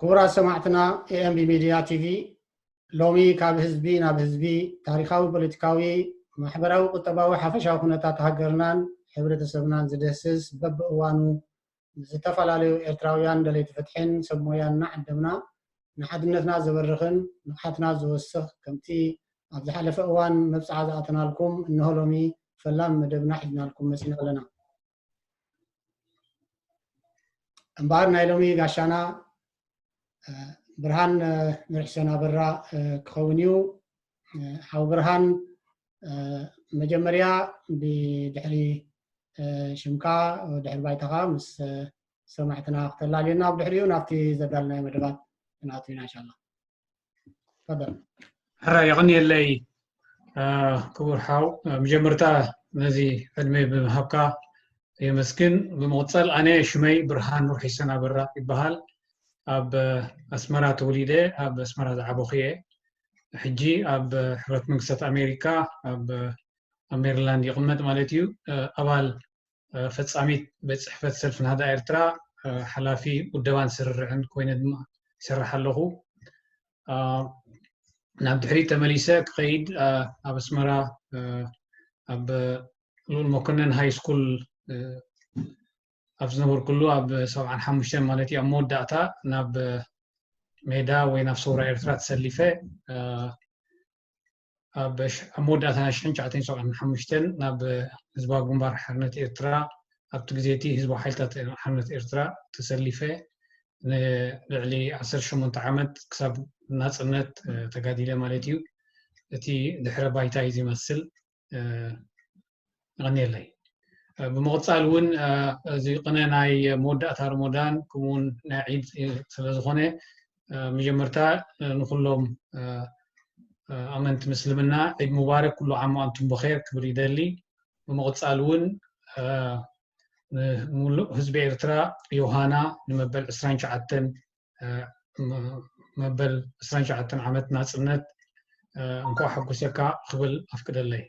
ክቡራት ሰማዕትና፣ ኤኤምቢ ሚድያ ቲቪ ሎሚ ካብ ህዝቢ ናብ ህዝቢ ታሪኻዊ፣ ፖለቲካዊ፣ ማሕበራዊ፣ ቁጠባዊ፣ ሓፈሻዊ ኩነታት ሃገርናን ሕብረተሰብናን ዝድህስስ፣ በብእዋኑ ምስ ዝተፈላለዩ ኤርትራውያን ደለይቲ ፍትሕን ሰብ ሞያን እናዓደምና ንሓድነትና ዘበርኽን ንቕሓትና ዝወስኽ፣ ከምቲ ኣብ ዝሓለፈ እዋን መብጽዓ ዝኣተናልኩም፣ እንሆ ሎሚ ፈላም መደብና ሒዝናልኩም መጺና ኣለና። እምበኣር ናይ ሎሚ ጋሻና ብርሃን ንርሕሰን ኣበራ ክኸውን እዩ። ሓው ብርሃን፣ መጀመርያ ብድሕሪ ሽምካ፣ ድሕሪ ባይታኻ ምስ ሰማዕትና ክተላልየና፣ ኣብ ድሕሪኡ ናብቲ ዘዳልናዮ መደባት ክንኣቱ ኢና። እንሻላ። ተፈደል። ሕራ የቐንየለይ። ክቡር ሓው፣ መጀመርታ ነዚ ዕድመ ብምሃብካ የመስግን። ብምቕጻል፣ ኣነ ሽመይ ብርሃን ሩሒሰን ኣበራ ይበሃል። ኣብ ኣስመራ ተወሊደ፣ ኣብ ኣስመራ ዝዓበኹ እየ። ሕጂ ኣብ ሕብረት መንግስታት ኣሜሪካ፣ ኣብ ኣብ ሜሪላንድ ይቕመጥ ማለት እዩ። ኣባል ፈጻሚት ቤት ጽሕፈት ሰልፊ ናህዳ ኤርትራ፣ ሓላፊ ውደባን ስርርዕን ኮይነ ድማ ይሰርሕ ኣለኹ። ናብ ድሕሪት ተመሊሰ ክኸይድ፣ ኣብ ኣስመራ ኣብ ልኡል መኮነን ሃይ ስኩል ኣብ ዝነበርኩሉ፣ ኣብ ሰብዓን ሓሙሽተን ማለት እዩ፣ ኣብ መወዳእታ ናብ ሜዳ ወይ ናብ ሰውራ ኤርትራ ተሰሊፈ። ኣብ መወዳእታ ናይ ሽሕን ትሽዓተን ሰብዓን ሓሙሽተን ናብ ህዝባዊ ግንባር ሓርነት ኤርትራ፣ ኣብቲ ግዜ እቲ ህዝባዊ ሓይልታት ሓርነት ኤርትራ ተሰሊፈ፣ ንልዕሊ ዓሰርተ ሸሞንተ ዓመት ክሳብ ናጽነት ተጋዲለ ማለት እዩ። እቲ ድሕረ ባይታ እዩ ዝመስል። የቐንየለይ። ብምቕጻል እውን፣ እዚ ቅነ ናይ መወዳእታ ረመዳን፣ ከምኡውን ናይ ዒድ ስለ ዝኾነ፣ መጀመርታ ንኹሎም ኣመንቲ ምስልምና ዒድ ሙባረክ፣ ኩሉ ዓም ወኣንቱም ብኼር ክብል ይደሊ። ብምቕጻል እውን ንምሉእ ህዝቢ ኤርትራ፣ ዮሃና፣ ንመበል ዕስራን ትሽዓተን መበል ዕስራን ትሽዓተን ዓመት ናጽነት እንኳዕ ሓጎሰካ ክብል ኣፍቅደለይ።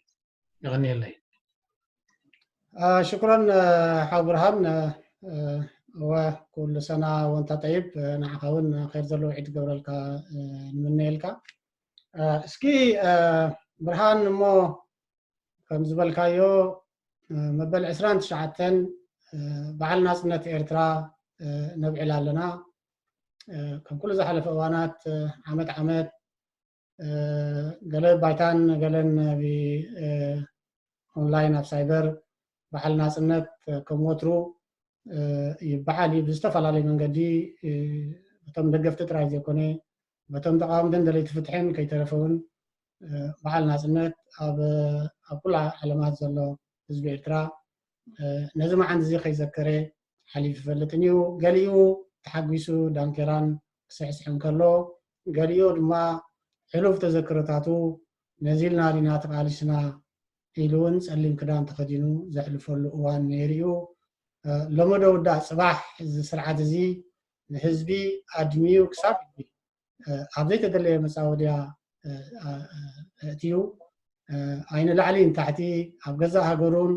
የቐንየለይ። ሽኩረን ሓው ብርሃን። እወ፣ ኩሉ ሰና ወንታ ጠይብ። ንዓኻ እውን ኸይር ዘለዎ ዒድ ገብረልካ ንምነየልካ። እስኪ ብርሃን፣ እሞ ከም ዝበልካዮ መበል ዕስራን ትሽዓተን በዓል ናጽነት ኤርትራ ነብዕል ኣለና። ከም ኩሉ ዝሓለፈ እዋናት፣ ዓመት ዓመት ገለ ባይታን ገለን ብ ኦንላይን ኣብ ሳይበር በዓል ናጽነት ከም ወትሩ ይበዓል እዩ ብዝተፈላለየ መንገዲ። እቶም ደገፍቲ ጥራይ ዘይኮነ፣ በቶም ተቃወምትን ደለይቲ ፍትሕን ከይተረፈ እውን በዓል ናጽነት ኣብ ኣብ ኩላ ዓለማት ዘሎ ህዝቢ ኤርትራ ነዚ መዓንት እዚ ከይዘከረ ሓሊፉ ይፈልጥን እዩ። ገሊኡ ተሓጒሱ ዳንኬራን ክስሕስሕ እንከሎ፣ ገሊኡ ድማ ሕሉፍ ተዘክሮታቱ ነዚ ኢልና ዲና ተቓሊስና ኢሉ እውን ጸሊም ክዳን ተኸዲኑ ዘሕልፈሉ እዋን ነይሩ እዩ። ሎሚ ዶ ውዳእ ጽባሕ እዚ ስርዓት እዚ ንህዝቢ ኣድምዩ ክሳብ ሕጂ ኣብ ዘይተደለየ መጻወድያ ኣእትዩ፣ ኣይንላዕሊ ንታሕቲ ኣብ ገዛእ ሃገሩን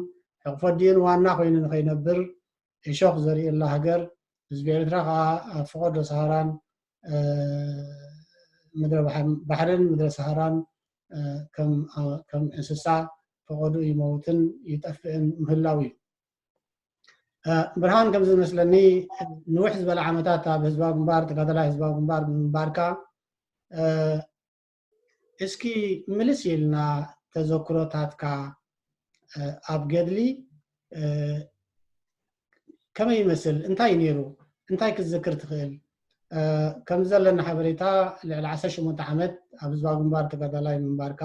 ሕቕፎ ኣዲኡን ዋና ኮይኑ ንኸይነብር እሾኽ ዘርእየላ ሃገር፣ ህዝቢ ኤርትራ ከኣ ኣብ ፈቐዶ ሰሃራን ምድረ ባሕርን ምድረ ሰሃራን ከም እንስሳ ፈቐዱ ይመውትን ይጠፍእን ምህላው እዩ። ብርሃን፣ ከም ዝመስለኒ ንውሕ ዝበለ ዓመታት ኣብ ህዝባዊ ግንባር፣ ተጋዳላይ ህዝባዊ ግንባር ብምንባርካ፣ እስኪ ምልስ ኢልና ተዘክሮታትካ ኣብ ገድሊ ከመይ ይመስል? እንታይ ነይሩ? እንታይ ክትዝክር ትኽእል? ከም ዘለና ሓበሬታ፣ ልዕሊ ዓሰርተ ሸሞንተ ዓመት ኣብ ህዝባዊ ግንባር ተጋዳላይ ምንባርካ፣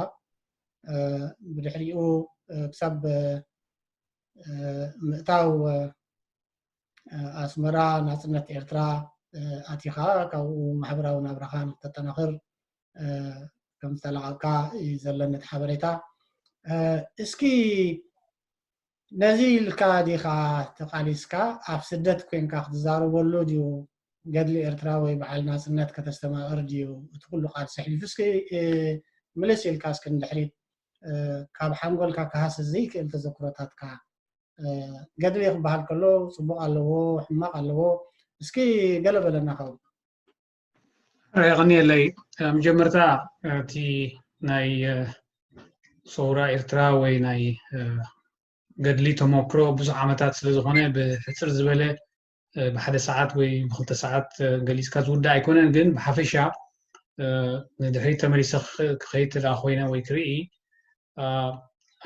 ብድሕሪኡ ክሳብ ምእታው ኣስመራ ናጽነት ኤርትራ ኣቲኻ፣ ካብኡ ማሕበራዊ ናብራኻ ንክተጠናኽር ከም ዝተለቐቕካ እዩ ዘለኒ እቲ ሓበሬታ። እስኪ ነዚ ኢልካ ዲኻ ተቓሊስካ? ኣብ ስደት ኮንካ ክትዛረበሉ ድዩ ገድሊ ኤርትራ ወይ በዓል ናጽነት ከተስተማቕር ድዩ እቲ ኩሉ ቃልሲ ኣሕሊፉ? እስኪ ምልስ ኢልካ እስኪ ንድሕሪት፣ ካብ ሓንጎልካ ክሃስስ ዘይክእል ተዘክሮታትካ። ገድሊ ክበሃል ከሎ ጽቡቕ ኣለዎ፣ ሕማቕ ኣለዎ። እስኪ ገለ በለና ካብኡ። የቐንየለይ። መጀመርታ እቲ ናይ ሰውራ ኤርትራ ወይ ናይ ገድሊ ተመክሮ ብዙሕ ዓመታት ስለ ዝኾነ ብሕፅር ዝበለ ብሓደ ሰዓት ወይ ብክልተ ሰዓት ገሊፅካ ዝውዳእ ኣይኮነን። ግን ብሓፈሻ ንድሕሪት ተመሊሰ ክኸይድ ተደኣ ኮይነ ወይ ክርኢ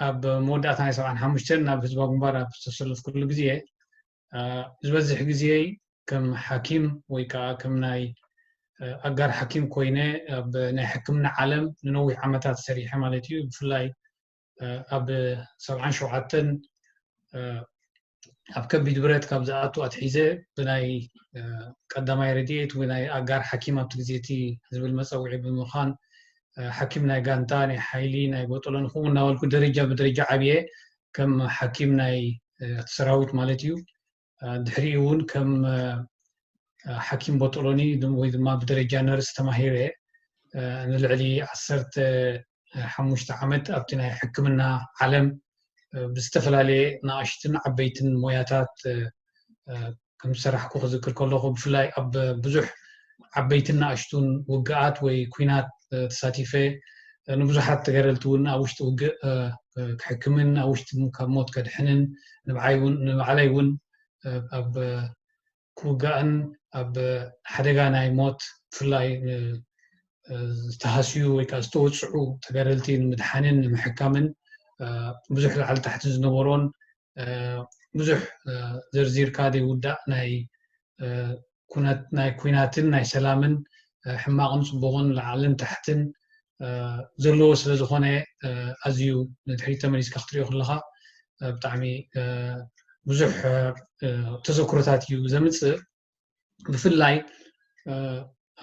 ኣብ መወዳእታ ናይ ሰብዓን ሓሙሽተን ናብ ህዝባዊ ግንባር ኣብ ዝተሰለፍኩሉ ግዜ ዝበዝሕ ግዜ ከም ሓኪም ወይ ከዓ ከም ናይ ኣጋር ሓኪም ኮይነ ኣብ ናይ ሕክምና ዓለም ንነዊሕ ዓመታት ሰሪሐ ማለት እዩ። ብፍላይ ኣብ ሰብዓን ሸውዓተን ኣብ ከቢድ ብረት ካብ ዝኣቱ ኣትሒዘ ብናይ ቀዳማይ ረድኤት ወይ ናይ ኣጋር ሓኪም ኣብቲ ግዜ እቲ ዝብል መፀውዒ ብምዃን ሓኪም ናይ ጋንታ ናይ ሓይሊ ናይ ቦጦሎ ንክው እናበልኩ ደረጃ ብደረጃ ዓብየ ከም ሓኪም ናይ ሰራዊት ማለት እዩ። ድሕሪኡ እውን ከም ሓኪም ቦጦሎኒ ወይ ድማ ብደረጃ ነርስ ተማሂረ ንልዕሊ ዓሰርተ ሓሙሽተ ዓመት ኣብቲ ናይ ሕክምና ዓለም ብዝተፈላለየ ንኣሽትን ዓበይትን ሞያታት ከም ዝሰራሕኩ ክዝክር ከለኹ ብፍላይ ኣብ ብዙሕ ዓበይትን ንኣሽቱን ውግኣት ወይ ኩናት ተሳቲፈ ንብዙሓት ተጋደልቲ እውን ኣብ ውሽጢ ውግእ ክሕክምን ኣብ ውሽጢ ካብ ሞት ከድሕንን ንባዕለይ እውን ኣብ ክውጋእን ኣብ ሓደጋ ናይ ሞት ብፍላይ ዝተሃስዩ ወይ ከዓ ዝተወፅዑ ተጋደልቲ ንምድሓንን ንምሕካምን ብዙሕ ላዕሊ ታሕቲ ዝነበሮን ብዙሕ ዘርዚርካ ዘይውዳእ ናይ ኩነት ናይ ኩናትን ናይ ሰላምን ሕማቕን ፅቡቕን ላዕልን ታሕትን ዘለዎ ስለ ዝኾነ ኣዝዩ ንድሕሪት ተመሊስካ ክትሪኦ ከለኻ ብጣዕሚ ብዙሕ ተዘክሮታት እዩ ዘምፅእ። ብፍላይ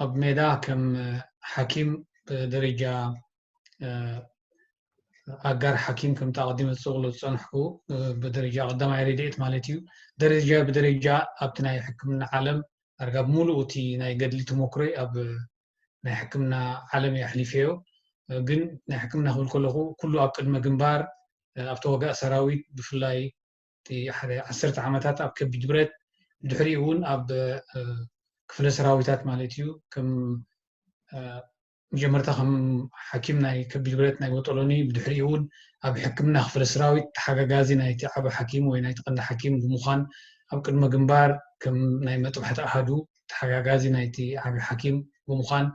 ኣብ ሜዳ ከም ሓኪም ብደረጃ ኣጋር ሓኪም ከምቲ ኣቐዲመ ዝፅቕሎ ዝፀንሕኩ ብደረጃ ቀዳማይ ረድኤት ማለት እዩ። ደረጃ ብደረጃ ኣብቲ ናይ ሕክምና ዓለም ኣርጋብ ሙሉእ እቲ ናይ ገድሊ ተመክሮይ ኣብ ናይ ሕክምና ዓለም እየ ኣሕሊፈዮ። ግን ናይ ሕክምና ክብል ከለኹ ኩሉ ኣብ ቅድመ ግንባር ኣብ ተዋጋእ ሰራዊት ብፍላይ እቲ ሓደ ዓሰርተ ዓመታት ኣብ ከቢድ ብረት ድሕሪኡ እውን ኣብ ክፍለ ሰራዊታት ማለት እዩ ከም መጀመርታ ከም ሓኪም ናይ ከቢድ ብረት ናይ ቦጦሎኒ ብድሕሪኡ እውን ኣብ ሕክምና ክፍለ ሰራዊት ተሓጋጋዚ ናይቲ ዓቢ ሓኪም ወይ ናይቲ ቀንዲ ሓኪም ብምዃን ኣብ ቅድመ ግንባር ከም ናይ መጥባሕቲ ኣሃዱ ተሓጋጋዚ ናይቲ ዓቢ ሓኪም ብምዃን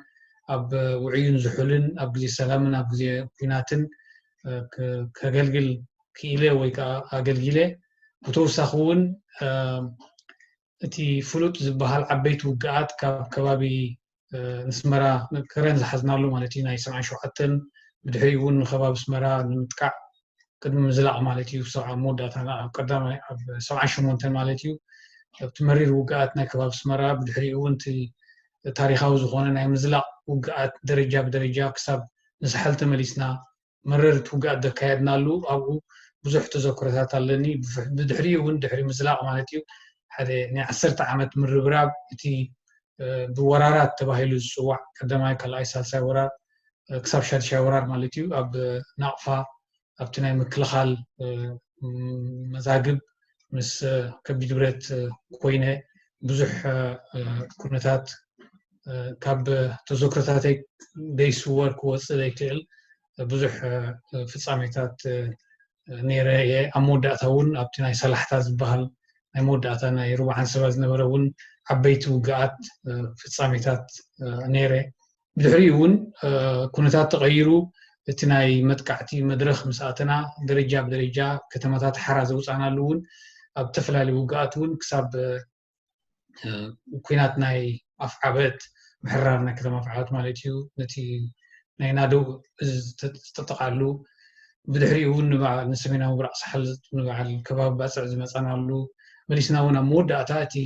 ኣብ ውዕዩን ዝሑልን ኣብ ግዜ ሰላምን ኣብ ግዜ ኩናትን ከገልግል ክኢለ ወይ ከዓ ኣገልጊለ። ብተወሳኺ እውን እቲ ፍሉጥ ዝበሃል ዓበይቲ ውግኣት ካብ ከባቢ ንስመራ ከረን ዝሓዝናሉ ማለት እዩ ናይ ሰብዓን ሸውዓተን ብድሕሪኡ እውን ንከባቢ ኣስመራ ንምጥቃዕ ቅድሚ ምዝላቕ ማለት እዩ ኣብ መወዳእታ ኣብ ቀዳማይ ኣብ ሰብዓን ሸሞንተን ማለት እዩ ኣብቲ መሪር ውግኣት ናይ ከባቢ ኣስመራ ብድሕሪኡ እውን እቲ ታሪካዊ ዝኾነ ናይ ምዝላቕ ውግኣት ደረጃ ብደረጃ ክሳብ ንሳሕል ተመሊስና መረር ትውጋእ ዘካየድናሉ ኣብኡ ብዙሕ ተዘክሮታት ኣለኒ። ብድሕሪኡ እውን ድሕሪ ምዝላቕ ማለት እዩ ሓደ ናይ ዓሰርተ ዓመት ምርብራብ እቲ ብወራራት ተባሂሉ ዝፅዋዕ ቀዳማይ ካልኣይ ሳልሳይ ወራር ክሳብ ሻድሻይ ወራር ማለት እዩ ኣብ ናቕፋ ኣብቲ ናይ ምክልኻል መዛግብ ምስ ከቢድ ብረት ኮይነ ብዙሕ ኩነታት ካብ ተዘክሮታተይ ደይስወር ክወፅእ ዘይክእል ብዙሕ ፍፃሜታት ነይረ እየ ኣብ መወዳእታ እውን ኣብቲ ናይ ሰላሕታ ዝበሃል ናይ መወዳእታ ናይ ርባዓን ሰባ ዝነበረ እውን ዓበይቲ ውግኣት ፍፃሜታት ነይረ ብድሕሪኡ እውን ኩነታት ተቐይሩ እቲ ናይ መጥቃዕቲ መድረኽ ምስ ኣተና ደረጃ ብደረጃ ከተማታት ሓራ ዘውፃእናሉ እውን ኣብ ዝተፈላለዩ ውግኣት እውን ክሳብ ኩናት ናይ ኣፍዓበት ምሕራር ናይ ከተማ ኣፍዓበት ማለት እዩ ነቲ ናይ ናደው ዝተጠቃሉ ብድሕሪኡ እውን ንሰሜናዊ ምብራቅ ሳሕል ንበዓል ከባቢ ባፅዕ ዝመፃናሉ መሊስና እውን ኣብ መወዳእታ እቲ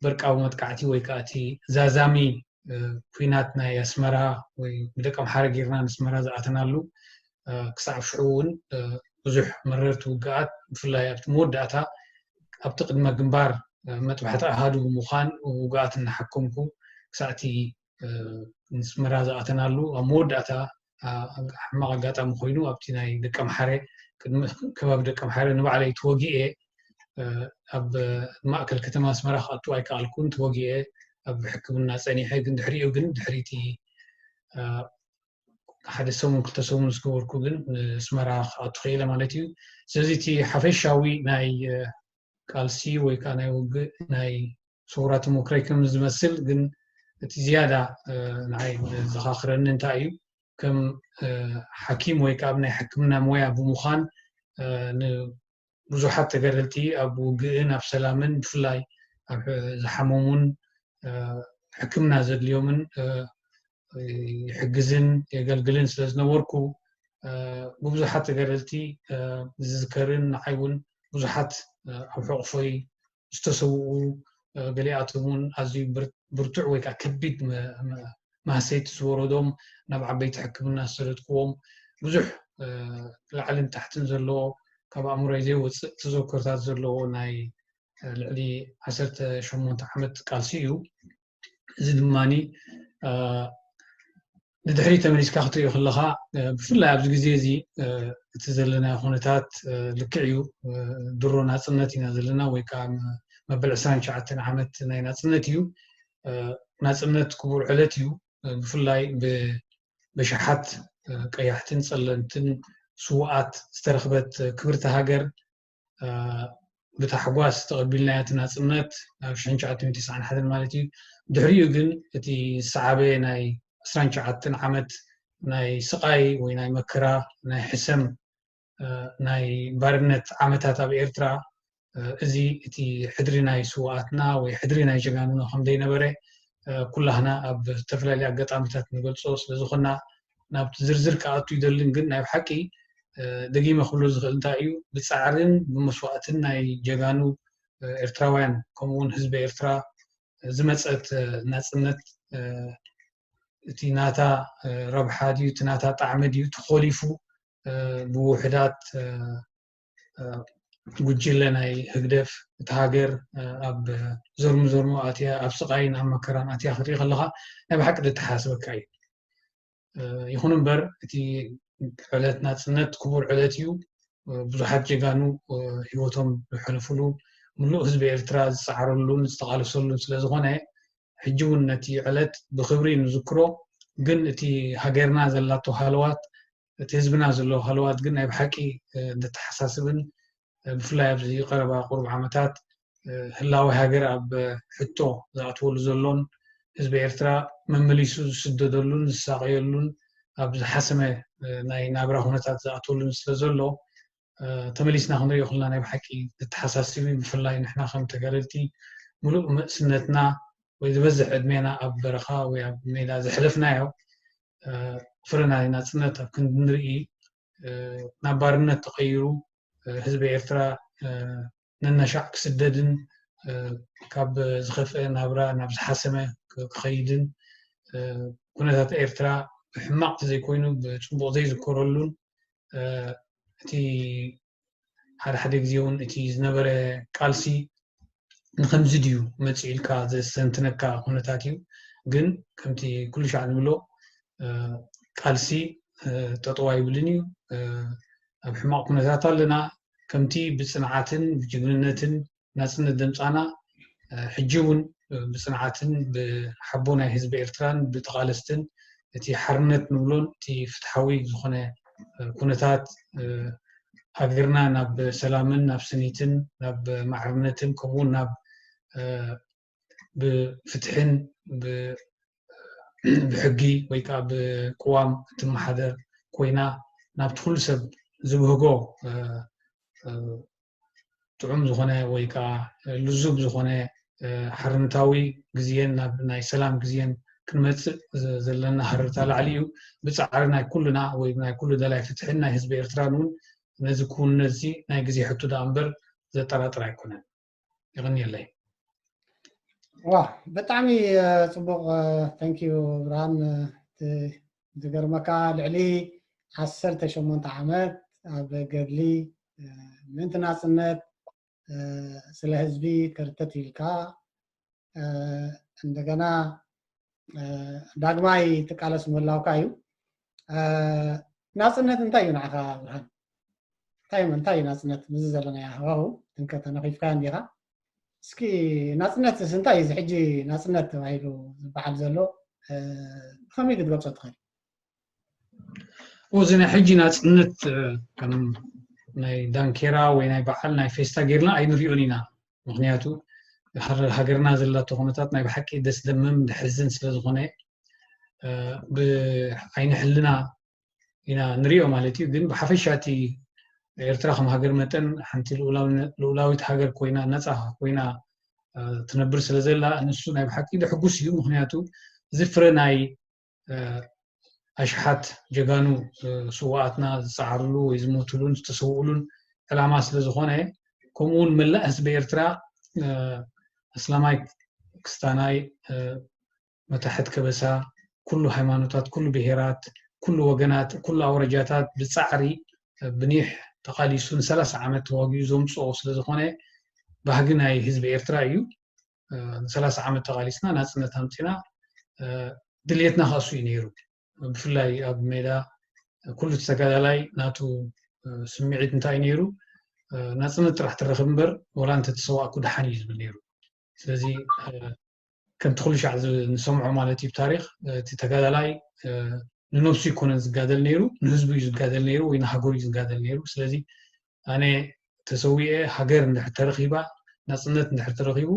በርቃዊ መጥቃዕቲ ወይ ከዓ እቲ ዛዛሚ ኩናት ናይ ኣስመራ ወይ ብደቂ ኣምሓረ ጌርና ንስመራ ዝኣተናሉ ክሳብ ሽዑ እውን ብዙሕ መረርቲ ውግኣት ብፍላይ ኣብቲ መወዳእታ ኣብቲ ቅድመ ግንባር መጥባሕቲ ኣሃዱ ብምዃን ውግኣት እናሓከምኩ ክሳዕቲ ንስመራ ዝኣተናሉ ኣብ መወዳእታ ሕማቕ ኣጋጣሚ ኮይኑ ኣብቲ ናይ ደቂ ኣምሓረ ከባቢ ደቂ ኣምሓረ ንባዕለይ ተወጊኤ ኣብ ማእከል ከተማ ኣስመራ ክኣቱ ኣይከኣልኩን ተወጊኤ ኣብ ሕክምና ፀኒሐ፣ ግን ድሕሪኡ ግን ድሕሪቲ ሓደ ሰሙን ክልተ ሰሙን ዝገበርኩ ግን ንስመራ ክኣቱ ክኢለ ማለት እዩ። ስለዚ እቲ ሓፈሻዊ ናይ ቃልሲ ወይ ከዓ ናይ ውግእ ናይ ሰውራ ተሞክረይ ከም ዝመስል፣ ግን እቲ ዝያዳ ንዓይ ዘኻኽረኒ እንታይ እዩ፣ ከም ሓኪም ወይ ከዓ ናይ ሕክምና ሞያ ብምዃን ብዙሓት ተጋደልቲ ኣብ ውግእን ኣብ ሰላምን ብፍላይ ኣብ ዝሓመሙን ሕክምና ዘድልዮምን ይሕግዝን የገልግልን ስለ ዝነበርኩ ብብዙሓት ተጋደልቲ ዝዝከርን ንዓይ እውን ብዙሓት ኣብ ሕቑፎይ ዝተሰውኡ ገሊኣቶም እውን ኣዝዩ ብርቱዕ ወይ ከዓ ከቢድ ማህሰይቲ ዝወረዶም ናብ ዓበይቲ ሕክምና ዝሰደድክዎም ብዙሕ ላዕልን ታሕትን ዘለዎ ካብ ኣእምሮይ ዘይወፅእ ተዘክሮታት ዘለዎ ናይ ልዕሊ ዓሰርተ ሸሞንተ ዓመት ቃልሲ እዩ። እዚ ድማ ንድሕሪ ተመሊስካ ክትሪኦ ከለካ ብፍላይ ኣብዚ ግዜ እዚ እቲ ዘለና ኩነታት ልክዕ እዩ። ድሮ ናፅነት ኢና ዘለና ወይ ከዓ መበል ዕስራን ትሽዓተን ዓመት ናይ ናፅነት እዩ። ናፅነት ክቡር ዕለት እዩ። ብፍላይ ብሸሓት ቀያሕትን ፀለምትን ስውኣት ዝተረኽበት ክብርቲ ሃገር ብታሕጓስ ተቐቢልናያ እቲ ናፅነት ኣብ ሽሕን ትሽዓተ ሚእትን ተስዓን ሓደን ማለት እዩ። ድሕሪኡ ግን እቲ ዝሰዓበ ናይ ዕስራን ትሽዓተን ዓመት ናይ ስቓይ ወይ ናይ መከራ ናይ ሕሰም ናይ ባርነት ዓመታት ኣብ ኤርትራ እዚ እቲ ሕድሪ ናይ ስውኣትና ወይ ሕድሪ ናይ ጀጋኑና ከም ዘይነበረ ኩላህና ኣብ ዝተፈላለዩ ኣጋጣሚታት ንገልፆ ስለዝኾና ናብቲ ዝርዝር ክኣቱ ይደልን፣ ግን ናይ ብሓቂ ደጊመ ክብሎ ዝኽእል እንታይ እዩ፣ ብፃዕርን ብመስዋእትን ናይ ጀጋኑ ኤርትራውያን ከምኡውን ህዝቢ ኤርትራ ዝመፀት ናፅነት እቲ ናታ ረብሓ ድዩ እቲ ናታ ጣዕሚ ድዩ ተኾሊፉ ብውሕዳት ጉጅለ ናይ ህግደፍ እቲ ሃገር ኣብ ዘርሙ ዘርሙ ኣትያ ኣብ ስቃይን ኣብ መከራን ኣትያ ክትርኢ ከለካ ናይ ብሓቂ ደተሓስበካ እዩ። ይኹን እምበር እቲ ዕለት ናፅነት ክቡር ዕለት እዩ። ብዙሓት ጀጋኑ ህይወቶም ዝሐለፉሉ፣ ሙሉእ ህዝቢ ኤርትራ ዝፀዓረሉን ዝተቃለሰሉን ስለዝኾነ ሕጂ እውን ነቲ ዕለት ብክብሪ ንዝክሮ። ግን እቲ ሃገርና ዘላቶ ሃለዋት፣ እቲ ህዝብና ዘሎ ሃለዋት ግን ናይ ብሓቂ ዘተሓሳስብን ብፍላይ ኣብዚ ቀረባ ቁሩብ ዓመታት ህላወ ሃገር ኣብ ሕቶ ዝኣትወሉ ዘሎን ህዝቢ ኤርትራ መመሊሱ ዝስደደሉን ዝሳቀየሉን ኣብ ዝሓሰመ ናይ ናብራ ኩነታት ዝኣትወሉን ስለ ዘሎ ተመሊስና ክንሪኦ ከለና ናይ ብሓቂ ዘተሓሳስብ እዩ። ብፍላይ ንሕና ከም ተጋደልቲ ሙሉእ መእስነትና ወይ ዝበዝሕ ዕድሜና ኣብ በረኻ ወይ ኣብ ሜዳ ዘሕለፍናዮ ፍረ ናይ ናፅነት ኣብ ክንዲ ንርኢ ናብ ባርነት ተቐይሩ ህዝቢ ኤርትራ ነናሻዕ ክስደድን ካብ ዝኸፍአ ናብራ ናብ ዝሓሰመ ክኸይድን ኩነታት ኤርትራ ብሕማቕ ተዘይኮይኑ ብፅቡቕ ዘይዝከረሉን እቲ ሓደ ሓደ ግዜ እውን እቲ ዝነበረ ቃልሲ ንከምዚ ድዩ መፂኡ ኢልካ ዘስተንትነካ ኩነታት እዩ። ግን ከምቲ ኩሉ ሻዕ ንብሎ ቃልሲ ጠጠው ኣይብልን እዩ። ኣብ ሕማቕ ኩነታት ኣለና። ከምቲ ብፅንዓትን ብጅግንነትን ናፅነት ዘምፃና ሕጂ እውን ብፅንዓትን ብሓቦ ናይ ህዝቢ ኤርትራን ብተቓለስትን እቲ ሓርነት ንብሎን እቲ ፍትሓዊ ዝኾነ ኩነታት ሃገርና ናብ ሰላምን ናብ ስኒትን ናብ ማዕርነትን ከምኡውን ናብ ብፍትሕን ብሕጊ ወይ ከዓ ብቅዋም እትመሓደር ኮይና ናብቲ ኩሉ ሰብ ዝብህጎ ጥዑም ዝኾነ ወይ ከዓ ልዙብ ዝኾነ ሓርነታዊ ግዜን ናብ ናይ ሰላም ግዜን ክንመፅእ ዘለና ሃረርታ ላዕሊ እዩ። ብፃዕሪ ናይ ኩሉና ወይ ናይ ኩሉ ደላይ ፍትሕን ናይ ህዝቢ ኤርትራን እውን ነዚ ክውንነት እዚ ናይ ግዜ ሕቶ ደኣ እምበር ዘጠራጥር ኣይኮነን። ይቕንየለይ። ዋ ብጣዕሚ ፅቡቕ። Thank you ብርሃን። ዝገርመካ ልዕሊ ዓሰርተ ሸሞንተ ዓመት ኣብ ገድሊ ምእንቲ ናፅነት ስለ ህዝቢ ከርተት ኢልካ እንደገና ዳግማይ ትቃለስ ምህላውካ እዩ። ናፅነት እንታይ እዩ ንዓኻ ብርሃን? እንታይ እዩ ናፅነት? ምስዚ ዘለናዮ ሃዋሁ እንከ ተነኺፍካዮ እንዲኻ? እስኪ ናፅነት እንታይ እዩ? እዚ ሕጂ ናፅነት ተባሂሉ ዝበሃል ዘሎ ብከመይ ክትገልፆ ትኽእል? እዚ ናይ ሕጂ ናፅነት ከም ናይ ዳንኬራ ወይ ናይ በዓል ናይ ፌስታ ጌርና ኣይንሪኦን ኢና። ምክንያቱ ሃገርና ዘላቶ ኩነታት ናይ ብሓቂ ደስ ደምም ደሕዝን ስለዝኾነ ብዓይኒ ሕልና ኢና ንሪኦ ማለት እዩ። ግን ብሓፈሻ እቲ ኤርትራ ከም ሃገር መጠን ሓንቲ ልኡላዊት ሃገር ኮይና፣ ነፃ ኮይና ትነብር ስለ ዘላ፣ ንሱ ናይ ብሓቂ ደሕጉስ እዩ። ምክንያቱ እዚ ፍረ ናይ ኣሽሓት ጀጋኑ ስዋኣትና ዝፀዓርሉ ወይ ዝሞትሉን ዝተሰውኡሉን ዕላማ ስለ ዝኾነ፣ ከምኡ እውን መላእ ህዝቢ ኤርትራ ኣስላማይ፣ ክስታናይ፣ መታሕት ከበሳ፣ ኩሉ ሃይማኖታት፣ ኩሉ ብሄራት፣ ኩሉ ወገናት፣ ኩሉ ኣውረጃታት ብፃዕሪ ብኒሕ ተቓሊሱ ንሰላሳ ዓመት ተዋጊኡ ዘምፅኦ ስለ ዝኾነ፣ ባህጊ ናይ ህዝቢ ኤርትራ እዩ። ንሰላሳ ዓመት ተቓሊስና ናፅነት ኣምፂና። ድልየትና ከእሱ እዩ ነይሩ። ብፍላይ ኣብ ሜዳ ኩሉ ተጋዳላይ ናቱ ስምዒት እንታይ ነይሩ? ናፅነት ጥራሕ ትረኽብ እምበር ወላ እንተተሰዋእኩ ደሓን እዩ ዝብል ነይሩ። ስለዚ ከምቲ ኩሉ ሻዕ ንሰምዖ ማለት እዩ ብታሪክ፣ እቲ ተጋዳላይ ንነብሱ ይኮነን ዝጋደል ነይሩ፣ ንህዝቡ እዩ ዝጋደል ነይሩ ወይ ንሃገሩ እዩ ዝጋደል ነይሩ። ስለዚ ኣነ ተሰዊኤ ሃገር እንድሕር ተረኺባ፣ ናፅነት እንድሕር ተረኺቡ፣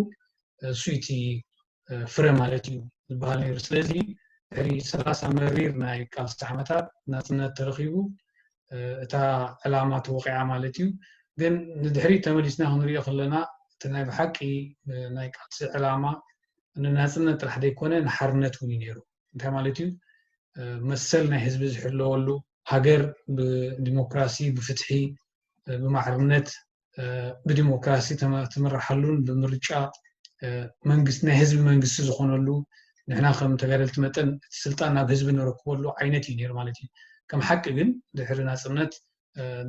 እሱ እቲ ፍረ ማለት እዩ ዝበሃል ነይሩ። ስለዚ ድሕሪ ሰላሳ መሪር ናይ ቃልሲ ዓመታት ናፅነት ተረኺቡ፣ እታ ዕላማ ተወቂዓ ማለት እዩ። ግን ንድሕሪት ተመሊስና ክንሪኦ ከለና፣ እቲ ናይ ብሓቂ ናይ ቃልሲ ዕላማ ንናፅነት ጥራሕ ዘይኮነ ንሓርነት እውን እዩ ነይሩ። እንታይ ማለት እዩ? መሰል ናይ ህዝቢ ዝሕለወሉ፣ ሃገር ብዲሞክራሲ፣ ብፍትሒ፣ ብማዕርነት፣ ብዲሞክራሲ ትምርሓሉን ብምርጫ መንግስቲ፣ ናይ ህዝቢ መንግስቲ ዝኾነሉ፣ ንሕና ከም ተጋደልቲ መጠን እቲ ስልጣን ናብ ህዝቢ ንረክበሉ ዓይነት እዩ ነይሩ ማለት እዩ። ከም ሓቂ ግን ድሕሪ ናፅነት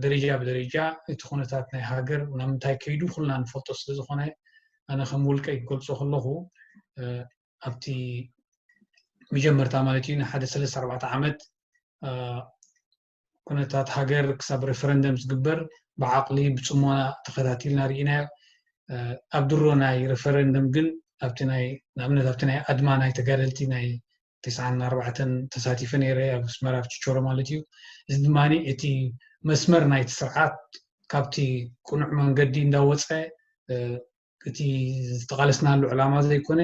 ደረጃ ብደረጃ እቲ ኩነታት ናይ ሃገር ናብ ምንታይ ከይዱ ኩልና ንፈልጦ ስለ ዝኾነ፣ ኣነ ከም ውልቀይ ክገልፆ ከለኹ ኣብቲ መጀመርታ ማለት እዩ ንሓደ ሰለስተ ኣርባዕተ ዓመት ኩነታት ሃገር ክሳብ ሬፈረንደም ዝግበር ብዓቕሊ ብፅሞና ተኸታቲልና ርኢናዮ። ኣብ ድሮ ናይ ሬፈረንደም ግን ኣብቲ ናይ ንኣብነት ኣብቲ ናይ ኣድማ ናይ ተጋደልቲ ናይ ተስዓን ኣርባዕተን ተሳቲፈ ነይረ ኣብ ኣስመራ ኣብ ችቾሮ ማለት እዩ። እዚ ድማ እቲ መስመር ናይቲ ስርዓት ካብቲ ቅኑዕ መንገዲ እንዳወፀ እቲ ዝተቓለስናሉ ዕላማ ዘይኮነ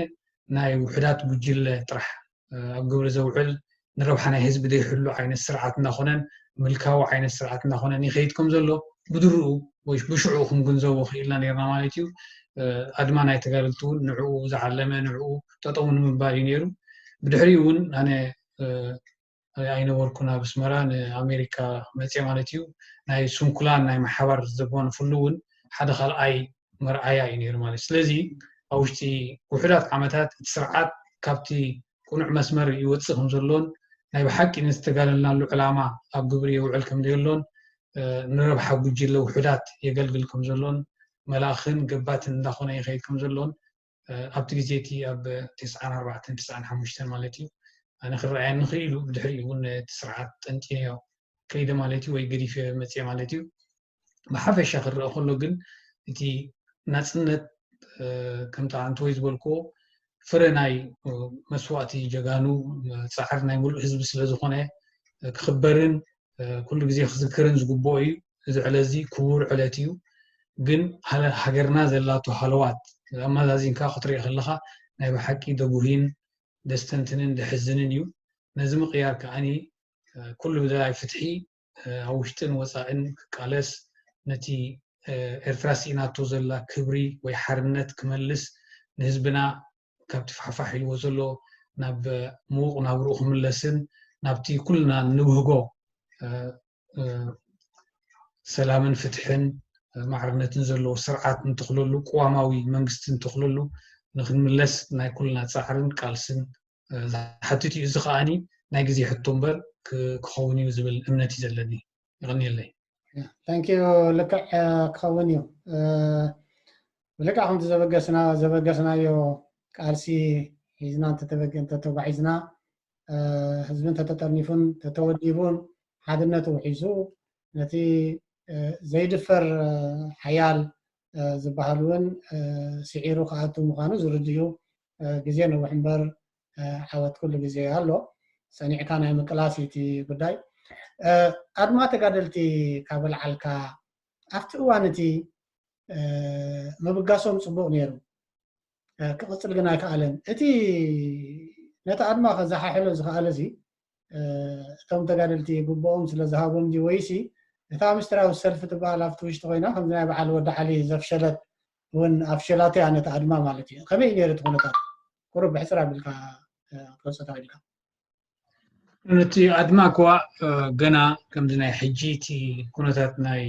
ናይ ውሕዳት ጉጅለ ጥራሕ ኣብ ግብሪ ዘውዕል ንረብሓ ናይ ህዝቢ ዘይሕሉ ዓይነት ስርዓት እንዳኾነን ምልካዊ ዓይነት ስርዓት እንዳኾነን ይኸይድ ከም ዘሎ ብድርኡ ወይ ብሽዑ ክንግንዘቦ ክኢልና ነርና ማለት እዩ። ኣድማ ናይ ተጋደልቲ እውን ንዕኡ ዝዓለመ ንዕኡ ጠጠው ንምባል እዩ ነይሩ። ብድሕሪኡ እውን ኣነ ኣይነበርኩን ኣብ ኣስመራ ንኣሜሪካ መፅየ ማለት እዩ። ናይ ስንኩላን ናይ ማሓባር ዘጓነፍሉ እውን ሓደ ካልኣይ መርኣያ እዩ ነይሩ ማለት እዩ። ስለዚ ኣብ ውሽጢ ውሕዳት ዓመታት እቲ ስርዓት ካብቲ ቅኑዕ መስመር ይወፅእ ከም ዘሎን ናይ ብሓቂ ንዝተጋደልናሉ ዕላማ ኣብ ግብሪ የውዕል ከም ዘየሎን ንረብሓ ጉጅለ ውሕዳት የገልግል ከም ዘሎን መላእኽን ገባትን እንዳኾነ ይኸይድ ከም ዘሎን ኣብቲ ግዜ እቲ ኣብ ተስዓን ኣርባዕተን ተስዓን ሓሙሽተን ማለት እዩ ኣነ ክረኣየኒ ክኢሉ ብድሕሪኡ እውን እቲ ስርዓት ጠንጢነዮ ከይደ ማለት እዩ ወይ ገዲፈ መፅየ ማለት እዩ። ብሓፈሻ ክረአ ከሎ ግን እቲ ናፅነት ከምቲ ኣንተ ወይ ዝበልክዎ ፍረ ናይ መስዋእቲ ጀጋኑ ፃዕሪ ናይ ሙሉእ ህዝቢ ስለ ዝኾነ ክኽበርን ኩሉ ግዜ ክዝክርን ዝግብኦ እዩ። እዚ ዕለት እዚ ክቡር ዕለት እዩ። ግን ሃገርና ዘላቶ ሃለዋት ኣመዛዚንካ ክትሪኦ ከለኻ ናይ ብሓቂ ደጉህን ደስተንትንን ደሕዝንን እዩ። ነዚ ምቕያር ከዓኒ ኩሉ ብደላይ ፍትሒ ኣብ ውሽጥን ወፃእን ክቃለስ ነቲ ኤርትራ ስኢናቶ ዘላ ክብሪ ወይ ሓርነት ክመልስ ንህዝብና ካብቲ ፋሕፋሕ ኢልዎ ዘሎ ናብ ምዉቕ ናብርኡ ክምለስን ናብቲ ኩልና ንብህጎ ሰላምን ፍትሕን ማዕርነትን ዘለዎ ስርዓት ንተኽለሉ ቅዋማዊ መንግስቲ ንተኽለሉ ንክንምለስ ናይ ኩልና ፃዕርን ቃልስን ዝሓትት እዩ። እዚ ከዓኒ ናይ ግዜ ሕቶ እምበር ክኸውን እዩ ዝብል እምነት እዩ ዘለኒ። ይቐንየለይ። Thank you። ልክዕ ክኸውን እዩ። ብልክዕ ከምቲ ዘበገስና ዘበገስናዮ ቃልሲ ሒዝና እንተተጓዒዝና ህዝቢ እንተተጠርኒፉን ተተወዲቡን ሓድነቱ ውሒሱ ነቲ ዘይድፈር ሓያል ዝበሃል እውን ስዒሩ ክኣቱ ምዃኑ ዝርድዩ ግዜ ነውሕ እምበር ዓወት ኩሉ ግዜ ኣሎ። ጸኒዕካ ናይ ምቅላስ እቲ ጉዳይ። ኣድማ ተጋደልቲ ካብ ኣልዓልካ ኣብቲ እዋን እቲ ምብጋሶም ጽቡቕ ነይሩ። ክቕጽል ግን ኣይከኣለን። እቲ ነቲ ኣድማ ከዘሓሕሎ ዝኸኣለ እዚ እቶም ተጋደልቲ ግብኦም ስለ ዝሃቦም ድዩ ወይሲ እታ ምስጢራዊ ሰልፊ ትበሃል ኣብቲ ውሽጢ ኮይና ከምዚ ናይ በዓል ወዲ ዓሊ ዘፍሸለት እውን ኣፍሸላቶ እያ ነቲ ኣድማ ማለት እዩ። ከመይ እዩ ነይሩ እቲ ኩነታት? ቁሩብ ብሕጽር ኣቢልካ ክትገልጾ ተኽእል ኢልካ። ነቲ ኣድማ እኳ ገና ከምዚ ናይ ሕጂ እቲ ኩነታት ናይ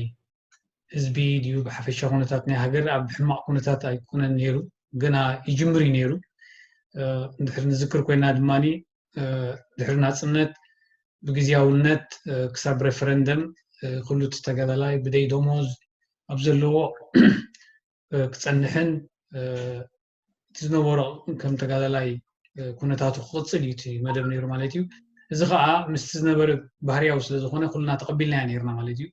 ህዝቢ ድዩ ብሓፈሻ ኩነታት ናይ ሃገር ኣብ ሕማቕ ኩነታት ኣይኮነን ነይሩ። ገና ይጅምር እዩ ነይሩ። እንድሕር ንዝክር ኮይና ድማ ድሕሪ ናፅነት ብግዜያውነት ክሳብ ሬፈረንደም ኩሉ እቲ ተጋዳላይ ብደይ ደሞዝ ኣብ ዘለዎ ክፀንሕን እቲ ዝነበሮ ከም ተጋዳላይ ኩነታቱ ክቕፅል እዩ እቲ መደብ ነይሩ ማለት እዩ። እዚ ከዓ ምስቲ ዝነበረ ባህርያዊ ስለ ዝኾነ ኩልና ተቐቢልናዮ ነይርና ማለት እዩ።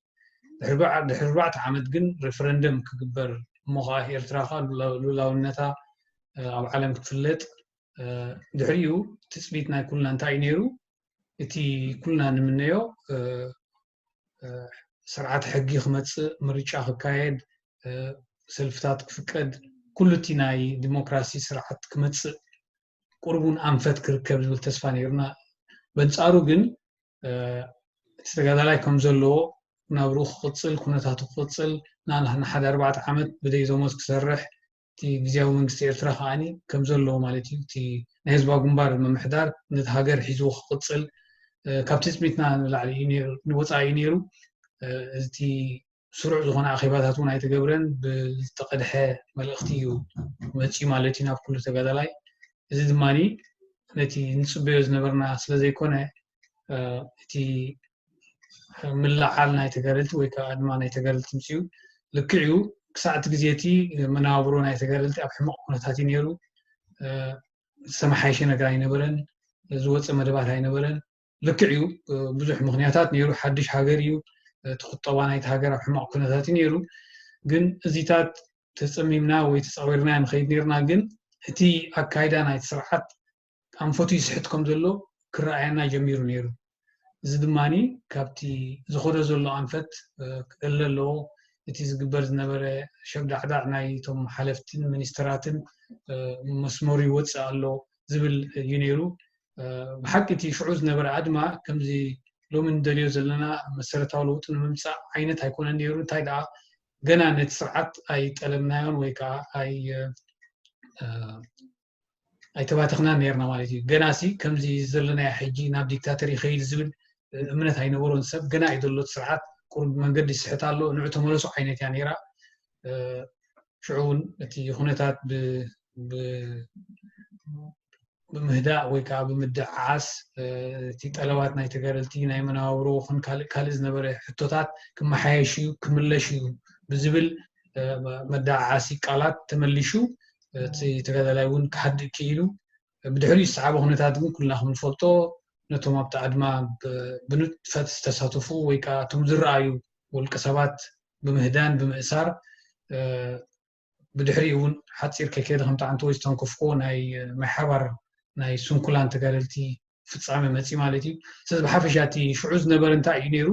ድሕሪ ኣርባዕተ ዓመት ግን ሬፈረንደም ክግበር እሞ ከዓ ኤርትራ ከዓ ሉላውነታ ኣብ ዓለም ክትፍለጥ ድሕሪኡ ትፅቢት ናይ ኩልና እንታይ እዩ ነይሩ? እቲ ኩልና ንምነዮ ስርዓት ሕጊ ክመፅእ፣ ምርጫ ክካየድ፣ ሰልፍታት ክፍቀድ፣ ኩሉ እቲ ናይ ዲሞክራሲ ስርዓት ክመፅእ ቁሩብ እውን ኣንፈት ክርከብ ዝብል ተስፋ ነይሩና። በንፃሩ ግን እቲ ተጋዳላይ ከም ዘለዎ ናብርኡ ክቕፅል፣ ኩነታቱ ክቕፅል፣ ንሓደ ኣርባዕተ ዓመት ብደይ ደሞዝ ክሰርሕ፣ እቲ ግዜያዊ መንግስቲ ኤርትራ ከዓኒ ከም ዘለዎ ማለት እዩ። እቲ ናይ ህዝባዊ ግንባር ምምሕዳር ነቲ ሃገር ሒዝዎ ክቕፅል ካብ ትፅቢትና ንላዕሊ ንወፃኢ እዩ ነይሩ። እቲ ስሩዕ ዝኾነ ኣኼባታት እውን ኣይተገብረን። ብዝተቐድሐ መልእኽቲ እዩ መፂኡ ማለት እዩ ናብ ኩሉ ተጋዳላይ። እዚ ድማ ነቲ ንፅበዮ ዝነበርና ስለ ዘይኮነ እቲ ምልዓል ናይ ተጋደልቲ ወይ ከዓ ድማ ናይ ተጋደልቲ ምፅኡ ልክዕ እዩ። ክሳዕ እቲ ግዜ እቲ መነባብሮ ናይ ተጋደልቲ ኣብ ሕማቕ ኩነታት እዩ ነይሩ። ዝተመሓየሸ ነገር ኣይነበረን። ዝወፀ መደባት ኣይነበረን። ልክዕ እዩ፣ ብዙሕ ምኽንያታት ነይሩ። ሓድሽ ሃገር እዩ፣ እቲ ቁጠባ ናይቲ ሃገር ኣብ ሕማቕ ኩነታት እዩ ነይሩ። ግን እዚታት ተፀሚምና ወይ ተፃዊርና ንኸይድ ነይርና። ግን እቲ ኣካይዳ ናይቲ ስርዓት ኣንፈቱ ይስሕት ከም ዘሎ ክረኣየና ጀሚሩ ነይሩ። እዚ ድማ ካብቲ ዝኸዶ ዘሎ ኣንፈት ክእለ ኣለዎ። እቲ ዝግበር ዝነበረ ሸብዳዕዳዕ ናይቶም ሓለፍትን ሚኒስተራትን መስመሩ ይወፅእ ኣሎ ዝብል እዩ ነይሩ። ብሓቂ እቲ ሽዑ ዝነበረ ኣድማ ከምዚ ሎሚ ንደልዮ ዘለና መሰረታዊ ለውጢ ንምምፃእ ዓይነት ኣይኮነን ነይሩ። እንታይ ደኣ ገና ነቲ ስርዓት ኣይጠለምናዮን ወይ ከዓ ኣይ ኣይተባተኽናን ነርና ማለት እዩ። ገና ሲ ከምዚ ዘለናዮ ሕጂ ናብ ዲክታተር ይኸይድ ዝብል እምነት ኣይነበሮን ሰብ። ገና እዩ ዘሎ እቲ ስርዓት፣ ቁሩብ መንገዲ ይስሕት ኣሎ፣ ንዑ ተመለሱ ዓይነት እያ ነይራ። ሽዑ እውን እቲ ኩነታት ብምህዳእ ወይ ከዓ ብምድዓዓስ እቲ ጠለባት ናይ ተጋደልቲ ናይ መነባብሮ ኹን ካልእ ካልእ ዝነበረ ሕቶታት ክመሓየሽ እዩ ክምለሽ እዩ ብዝብል መደዓዓሲ ቃላት ተመሊሹ እቲ ተጋዳላይ እውን ክሃድእ ክኢሉ። ብድሕሪኡ ዝሰዓበ ኩነታት ግን ኩልና ከም ንፈልጦ ነቶም ኣብቲ ኣድማ ብንጥፈት ዝተሳተፉ ወይ ከዓ እቶም ዝረኣዩ ውልቀ ሰባት ብምህዳን ብምእሳር ብድሕሪኡ እውን ሓፂር ከይከደ ከምቲ ዓንተወይ ዝተንከፍክዎ ናይ ማይ ሓባር ናይ ስንኩላን ተጋደልቲ ፍፃመ መፂ ማለት እዩ። ስለዚ ብሓፈሻ እቲ ሽዑ ዝነበረ እንታይ እዩ ነይሩ?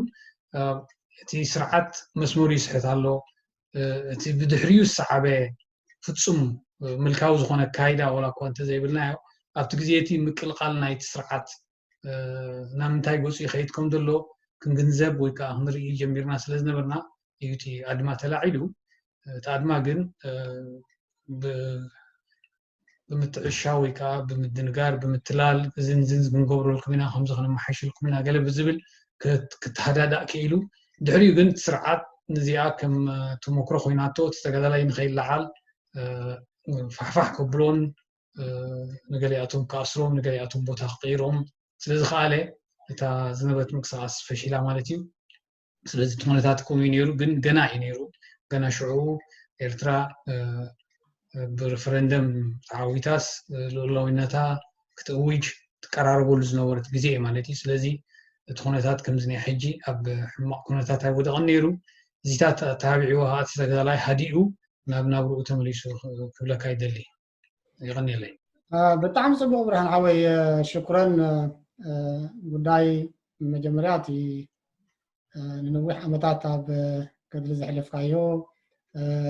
እቲ ስርዓት መስመሩ ይስሕት ኣሎ። እቲ ብድሕሪኡ ዝሰዓበ ፍፁም ምልካዊ ዝኾነ ኣካይዳ ዋላ እኳ እንተዘይብልናዮ ኣብቲ ግዜ እቲ ምቅልቃል ናይቲ ስርዓት ናብ ምንታይ ገፁ ይኸይድ ከም ዘሎ ክንግንዘብ ወይ ከዓ ክንርኢ ጀሚርና ስለ ዝነበርና እዩ እቲ ኣድማ ተላዒሉ። እቲ ኣድማ ግን ብምትዕሻ ወይ ከዓ ብምድንጋር ብምትላል እዝን ዝን ክንገብረልኩም ኢና ከምዚ ከነመሓይሸልኩም ኢና ገለ ብዝብል ክትሃዳዳእ ክኢሉ። ድሕሪኡ ግን እቲ ስርዓት ንዚኣ ከም ተመክሮ ኮይናቶ እቲ ተጋዳላይ ንኸይለዓል ፋሕፋሕ ከብሎን ንገሊኣቶም ክኣስሮም ንገሊኣቶም ቦታ ክቕይሮም ስለ ዝኸኣለ እታ ዝነበረት ምንቅስቃስ ፈሺላ ማለት እዩ። ስለዚ እቲ ኩነታት ከምኡ እዩ ነይሩ፣ ግን ገና እዩ ነይሩ። ገና ሽዑ ኤርትራ ብረፈረንደም ተዓዊታስ ልኡላዊነታ ክትእውጅ ትቀራረበሉ ዝነበረት ግዜ እዩ ማለት እዩ። ስለዚ እቲ ኩነታት ከምዚ ናይ ሕጂ ኣብ ሕማቕ ኩነታት ኣይወደቐን ነይሩ። እዚታት ተባቢዕዎ ከዓ እቲ ተጋዳላይ ሃዲኡ ናብ ናብርኡ ተመሊሱ ክብለካ ይደሊ። ይቐንየለይ። ብጣዕሚ ፅቡቕ ብርሃን ሓወይ፣ ሽኩረን። ጉዳይ መጀመርያ እቲ ንነዊሕ ዓመታት ኣብ ገድሊ ዘሕለፍካዮ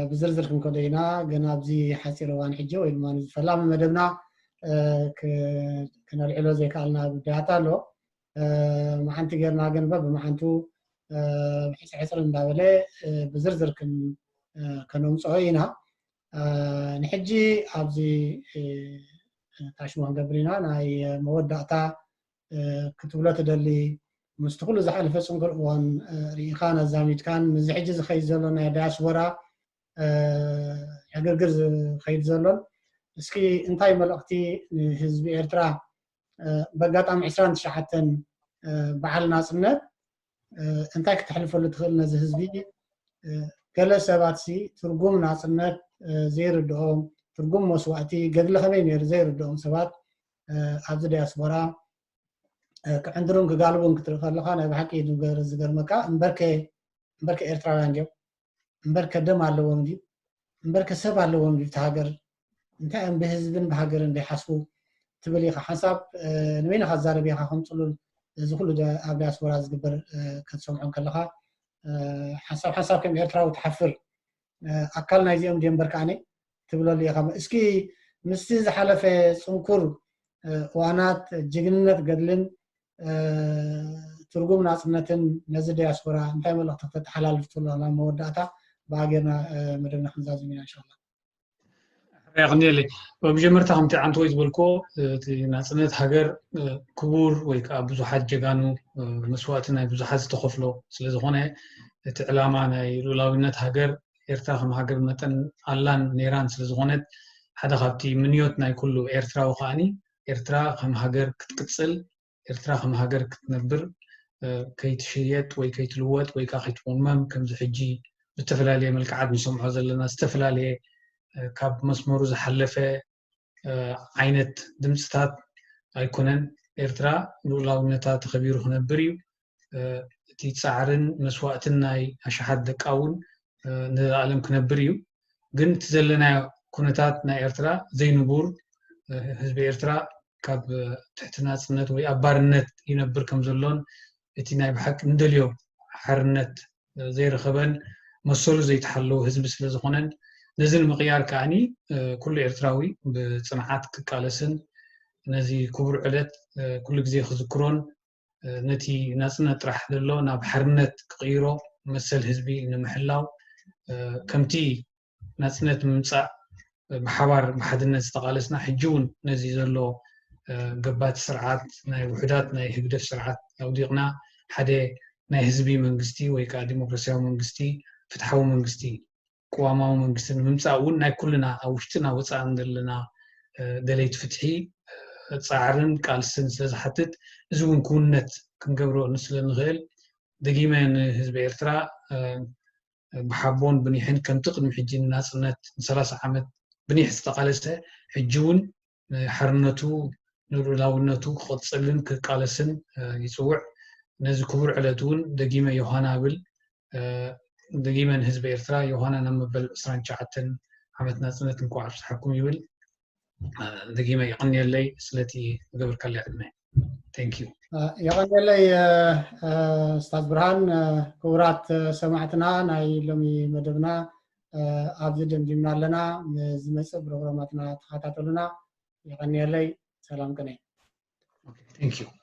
ብዝርዝር ክንከዶ ኢና። ግን ኣብዚ ሓፂር እዋን ሕጂ ወይ ድማ ፈላሚ መደብና ክነልዕሎ ዘይከኣልና ጉዳያት ኣሎ። መዓንቲ ጌርና ግን በብመዓንቱ ሕፅሕፅር እንዳበለ ብዝርዝር ከነምፅኦ ኢና። ንሕጂ ኣብዚ ታሽሞ ክንገብር ኢና። ናይ መወዳእታ ክትብሎ ትደሊ ምስቲ ኩሉ ዝሓለፈ ፅንኩር እዋን ርኢኻን ኣዛሚድካን ምስዚ ሕጂ ዝኸይድ ዘሎ ናይ ዳያስፖራ ዕግርግር ዝኸይድ ዘሎን እስኪ እንታይ መልእኽቲ ንህዝቢ ኤርትራ በጋጣሚ ዕስራን ትሽዓተን በዓል ናፅነት እንታይ ክተሕልፈሉ ትኽእል ነዚ ህዝቢ? ገለ ሰባት ሲ ትርጉም ናፅነት ዘይርድኦም፣ ትርጉም መስዋእቲ ገድሊ ከመይ ነይሩ ዘይርድኦም ሰባት ኣብዚ ዳያስፖራ ክዕንድሩን ክጋልቡን ክትርኢ ከለኻ ናይ ብሓቂ ዝገርመካ። እምበርከ ኤርትራውያን ድዮም? እምበርከ ደም ኣለዎም ድዩ? እምበርከ ሰብ ኣለዎም ድዩ? እቲ ሃገር እንታይ እዮም ብህዝብን ብሃገርን ዘይሓስቡ ትብል ኢኻ። ሓንሳብ ንበይንኻ ትዛረብ ኢኻ ከም ፅሉል እዚ ኩሉ ኣብ ዳያስፖራ ዝግበር ክትሰምዖ ከለኻ ሓንሳብ ሓንሳብ ከም ኤርትራዊ ትሓፍር። ኣካል ናይዚኦም ድዮም እምበር ከዓነ ትብለሉ ኢኻ። እስኪ ምስቲ ዝሓለፈ ፅንኩር እዋናት ጅግንነት ገድልን ትርጉም ናፅነትን ነዚ ዳያስፖራ እንታይ መልእኽቲ ክተተሓላልፍ ትኽእሉ? ናብ መወዳእታ ብኣጌርና መደብና ክንዛዝም ኢና እንሻላ። የቕንየለይ። ብመጀመርታ ከምቲ ዓንተወይ ዝበልኮ እቲ ናፅነት ሃገር ክቡር ወይ ከዓ ብዙሓት ጀጋኑ መስዋእቲ ናይ ብዙሓት ዝተኸፍሎ ስለዝኾነ እቲ ዕላማ ናይ ልኡላዊነት ሃገር ኤርትራ ከም ሃገር መጠን ኣላን ነይራን ስለዝኾነት ሓደ ካብቲ ምንዮት ናይ ኩሉ ኤርትራዊ ከዓኒ ኤርትራ ከም ሃገር ክትቅፅል ኤርትራ ከም ሃገር ክትነብር ከይትሽየጥ ወይ ከይትልወጥ ወይ ከዓ ከይትቁመም ከምዚ ሕጂ ብዝተፈላለየ መልክዓት ንሰምዖ ዘለና ዝተፈላለየ ካብ መስመሩ ዝሓለፈ ዓይነት ድምፅታት ኣይኮነን። ኤርትራ ልኡላውነታ ተኸቢሩ ክነብር እዩ። እቲ ፃዕርን መስዋእትን ናይ ኣሽሓት ደቃ እውን ንዘለኣለም ክነብር እዩ። ግን እቲ ዘለናዮ ኩነታት ናይ ኤርትራ ዘይንቡር ህዝቢ ኤርትራ ካብ ትሕቲ ናፅነት ወይ ኣብ ባርነት ይነብር ከም ዘሎን እቲ ናይ ብሓቂ እንደልዮ ሓርነት ዘይረኸበን መሰሉ ዘይተሓለወ ህዝቢ ስለ ዝኾነን ነዚ ንምቕያር ከዓኒ ኩሉ ኤርትራዊ ብፅንዓት ክቃለስን ነዚ ክቡር ዕለት ኩሉ ግዜ ክዝክሮን ነቲ ናፅነት ጥራሕ ዘሎ ናብ ሓርነት ክቕይሮ መሰል ህዝቢ ንምሕላው ከምቲ ናፅነት ንምምፃእ ብሓባር ብሓድነት ዝተቓለስና ሕጂ እውን ነዚ ዘሎ ገባቲ ስርዓት ናይ ውሑዳት ናይ ህግደፍ ስርዓት ኣውዲቕና ሓደ ናይ ህዝቢ መንግስቲ ወይ ከዓ ዲሞክራሲያዊ መንግስቲ ፍትሓዊ መንግስቲ ቅዋማዊ መንግስቲ ንምምፃእ እውን ናይ ኩልና ኣብ ውሽጥና ወፃእን ዘለና ደለይቲ ፍትሒ ፃዕርን ቃልስን ስለዝሓትት እዚ እውን ክውነት ክንገብሮ ስለ ንኽእል ደጊመ ንህዝቢ ኤርትራ ብሓቦን ብኒሕን ከምቲ ቅድሚ ሕጂ ንናፅነት ንሰላሳ ዓመት ብኒሕ ዝተቃለሰ ሕጂ እውን ንሓርነቱ ንልኡላውነቱ ክቕፅልን ክቃለስን ይፅውዕ። ነዚ ክቡር ዕለት እውን ደጊመ ዮሃና እብል። ደጊመ ንህዝቢ ኤርትራ ዮሃና ናብ መበል ዕስራን ትሽዓተን ዓመት ናፅነት እንኳዕ ኣብፅሓኩም ይብል። ደጊመ ይቐንየለይ ስለቲ ዝገበርካለይ ዕድመ። Thank you። የቐንየለይ ኡስታዝ ብርሃን። ክቡራት ሰማዕትና ናይ ሎሚ መደብና ኣብዚ ደምዲምና ኣለና። ንዝመፅእ ፕሮግራማትና ተኸታተሉና። የቐንየለይ። ሰላም ቅነ። Thank you።